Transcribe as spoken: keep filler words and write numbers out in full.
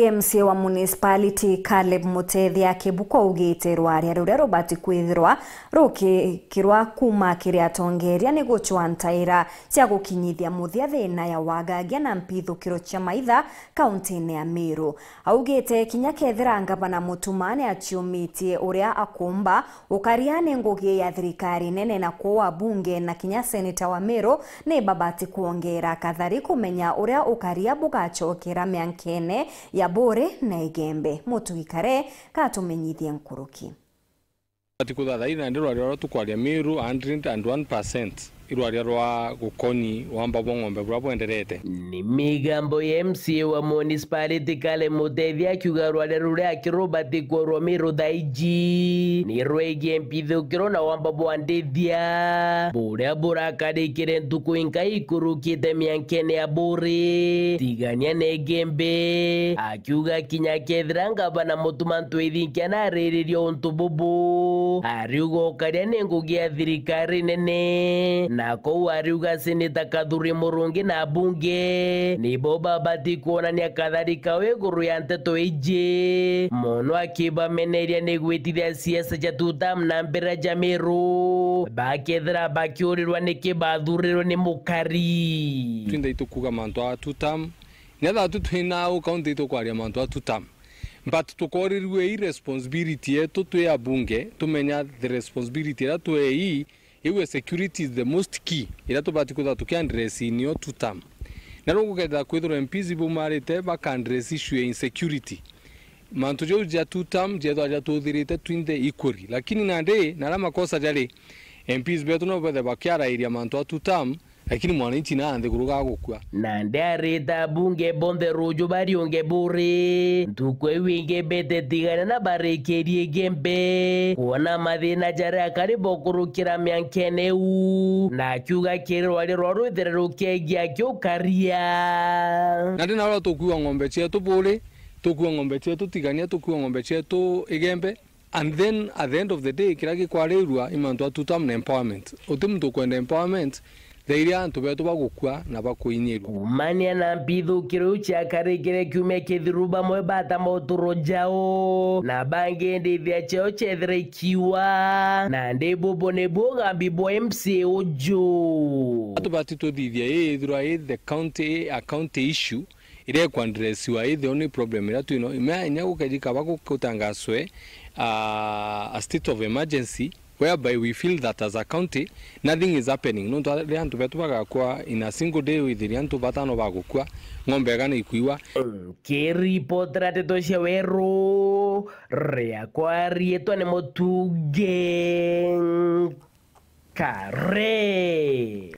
M C A wa municipality Caleb Mutethia Kibuku augite rwaria ruria rubati kwithirwa rukikirwa kuuma kiri atongeria ni gucwa ntaira cia gukinyithia muthia thina ya wagagia na mpithukiro cia maitha kauntine ya Meru. Augite kinya kethira ngavana Mutuma ni aciumitie uria akumba, ukaria ni ngugi ya thirikari nene na kuu abunge na kinya seneta wa Meru ni babati kwongera kathari kumenya uria ukaria bugacokera miankene ya Buuri na Igembe. Mutugi Kare katumenyithie nkuruki. Ati kuthathaina ndi rwaria rwa tukwaria Meru hundred and one percent. Irwaria rwa gukonyi wamba bwa ng'ombe buria bwenderete. Ni migambo ya M C A wa municipality Caleb Mutethia akiuga rwaria ruria akirubati kworwa Meru thaa iji ni rwegie mpithukiro na wamba bwa ndithia buria burakarikire ntuku inkai ikurukite miankene ya Buuri, Tigania na Igembe. Akiuga kinya kethira ngavana Mutuma Ntwithinkia nariririe untu bubu, ariuga ukaria ni ngugi ya thirikari nene, na kou ariuga seneta Kathuri Murungi na abunge nibo babati kwonania kathari kao iguru ya nteto iji, mono akibameneria ni gwitithia siasa cia two term na mbira ja Meru, bakethira bakiurirwa niki bathurirwe ni mukari. Twinthe itukuga mantu a two term, nethira tu twina au kaunti itukwaria mantu a two term, but tukorirue i responsibility yetu twi abunge, tumenya the responsibility iria twei, iwe security is the most key iria tubati kwithirwa tukiaddress nio two term. Na riu gukethira kwithirwa M Ps ibumarite bakaddress issue ya insecurity, mantu jau ja two term jethwa jatuthirite twinthe equally, lakini nandi naria makosa jari, M Ps betu no bethe bakiarairia mantu a two term, lakini mwananchi na nthiguru gagukua. Nandi arita abunge bonthe ruju bariunge Buuri, ntuku iu ingi bete Tigania na barikirie Igembe, kwona mathina jaria akari bokurukira miankene iu, na akiuga kiri rwari rwa rwithere rukegia akiukaria. Nandi narua tukuua ng'ombe cietu Buuri, tukuua ng'ombe cietu Tigania, tukuua ng'ombe cietu Igembe, and then at the end of the day, kiria gikwarirua i mantu a two term na empowerment. Uti muntu ukwenda empowerment thaa iria antu betu bagukua na bakuinyirua. Kumania na mpithukiro iu ciakarikire kiumia kithiru, bamwe batama uturo jao, na bangi ndithia ciao ciethira ikiwa, na ndi bubu nibu ugambi bwa M C A uju. Tubati tuthithia ii ithirwa i the county, a county issue, iria ikwaddressiwa i the only problem iria twino. Imea inya gukeji kaba gu-, gutangaswe, ah, a state of emergency whereby we feel that as a county nothing is happening. Nontu riria antu betu bagakua in a single day, withiria antu batano bagukua, ng'ombe igana ikuiwa. Nkiripotera nteto cia Weru, riakwa riitwa ni Mutugi Kare.